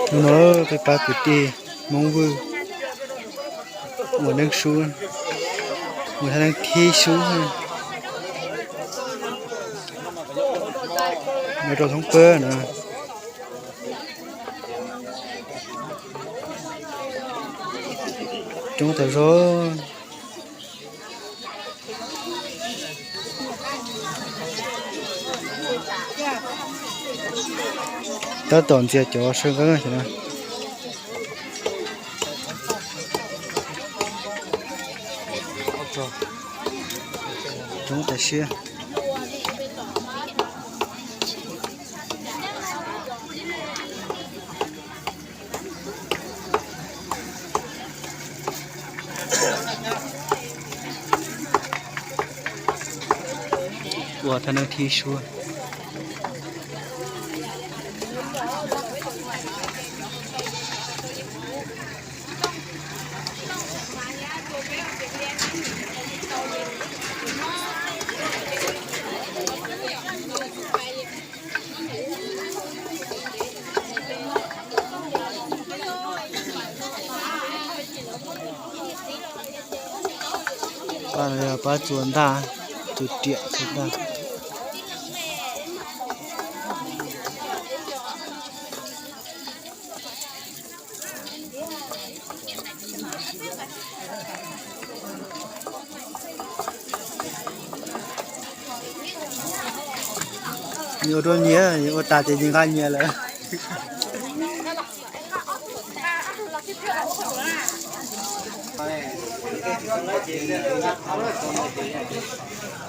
Hnub no peb pab kwv tij Hmoob Vwj ua neeb sub, ua thaj neeb thib sub, ua rau thoob pab no. Coob tag zog. Tab tom ntxias cov saw nqeeb xwb na. Coob tas siab. Ua thaj neeb thib sub. Pab no yog pab txua ntaj, txua riam txua ntaj. Nyias ua rau nyias, nyias ua tas ces nyias nqa nyias lawm.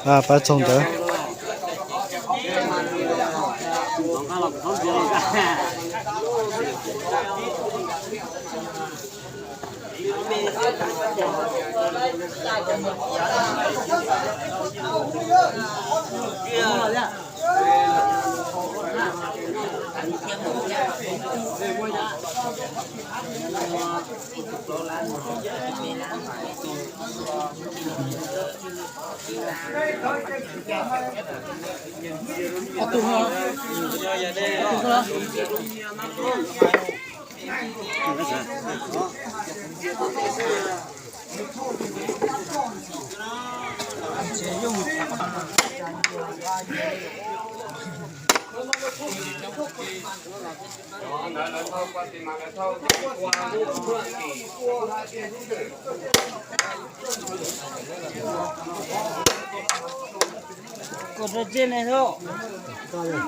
Pab txoog ntawd.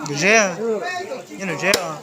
Nws zeb, nyob nws zeb os.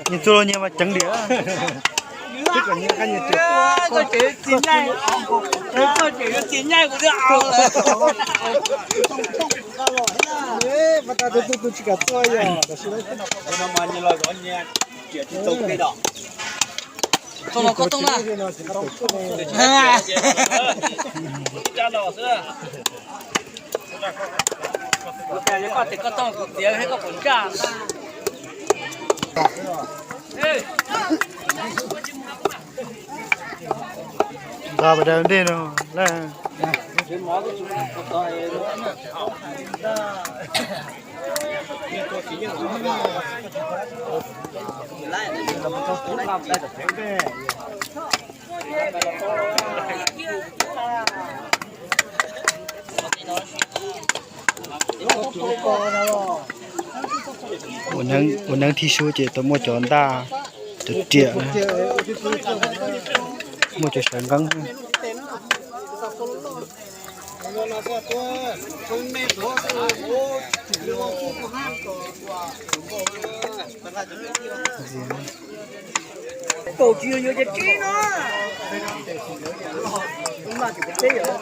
Nyias txua los nyias mas ceev diam. Koj tseem yuav txiv nyaij, koj tseem yuav txiv nyaij kuv twb au lawm. Pas tas tus tu tus tsis kam txua yog tam sim no. Txua no koj tooj na. Koj tes koj tooj kuv txiav thiab koj puas ntsaj. Nqa pas daws ntej no lawm. Ua neeb thib sub ces tau muaj cov ntaj Cov riam na, muaj cov sawv nqeeb na.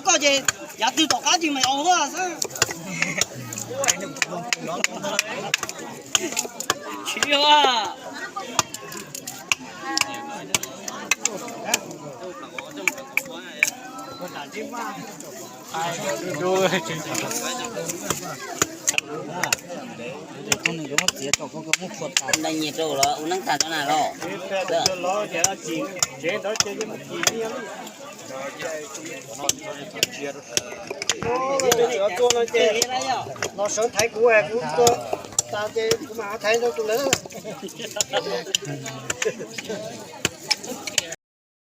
Koj ces yav twg tom qab twg mas ua xwb. Tsis ua. Ntawd nyias rau los ua neeb tag rau na los. Los sawv thaiv kuv, kuv tua tas ces kuv mam thaiv rau tus ntawd.